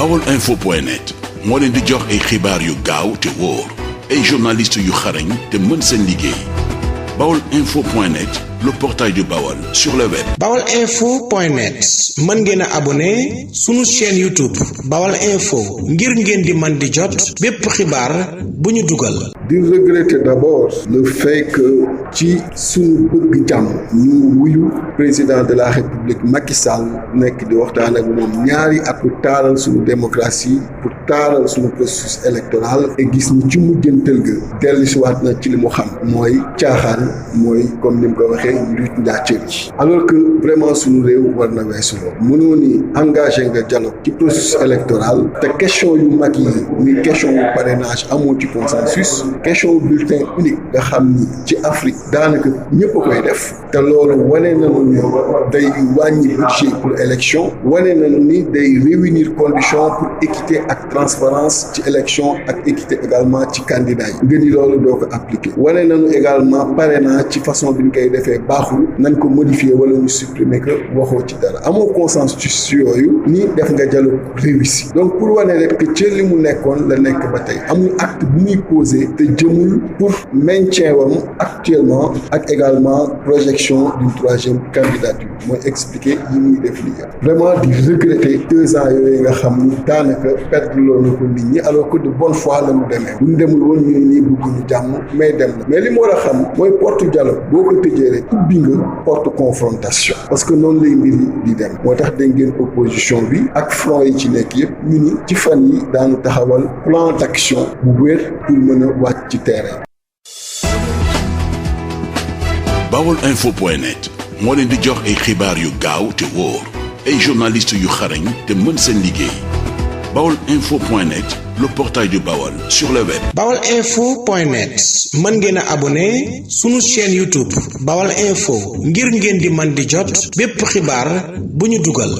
baolinfo.net moo leen di jox ay xibaar yu gaaw te wóor ay journalistes yu xarañ te mën seen liggéey baolinfo.net, le portail du Baol sur le web. baolinfo.net mën ngeen a abonné sunu chaîne YouTube Baol Info ngir ngeen di man di jot bépp xibaar bu ñu dugal. di regretter d'abord le fait que ci suñu bëgg jàmm ñu wuyu président de la République Macky Sall nekk di waxtaan ak moom ñaari at pour taaral suñu démocratie pour taaral suñu processus électoral et gis ni ci mujjantal ga dellusiwaat na ci li mu xam mooy caaxaan mooy comme ni mu ko waxee luut njàcceer ji alors que vraiment suñu réew war na weesu loolu mënoo ni engagé nga dialogue ci processus électoral te question yu mag yi ni question yu parrainage amoo ci consensus question bulletin unique nga xam ni ci Afrique daanaka ñëpp a koy def te loolu wane nañu ni day wàññi budget pour élection wane nañu ni day réunir conditions pour équité ak transparence ci élection ak équité également ci candidat yi nga ni loolu doo ko appliquer wane nañu également parrainage ci façon bi ñu koy defee baaxul nañ ko modifier wala ñu supprimer que waxoo ci dara amoo consensus yooyu ni def nga dialogue réussi donc pour wane rek que ci li mu nekkoon la nekk ba tey amul acte bu muy posé te jëmul pour maintien wam actuellement ak également projection d'une troisième candidature mooy expliquer yi muy def lii vraiment di regretter 2 ans yooyu nga xam ni daanaka perdre loolu ko nit ñi alors que de bonne foi la mu demee bu ñu demul woon ñu nii bëgguñu jàmm mais dem na mais li mu war a xam mooy porte dialogue boo ko tëjee rek ubbi nga porte confrontation parce que noonu lay mbir yi di dem moo tax dégg ngeen opposition bi ak front yi ci nekk yëpp ñu ni ci fan yi daanu taxawal plan d'action bu wér pour mën a wàcc ci terrain. baolinfo.net moo leen di jox ay xibaar yu gaaw te wóor ay journalistes yu xarañ te mën seen liggéey baolinfo.net, le portail du Baol sur le web. baolinfo.net mën ngeen a abonné sunu chaîne YouTube Baol Info ngir ngeen di man di jot bépp xibaar bu ñu dugal.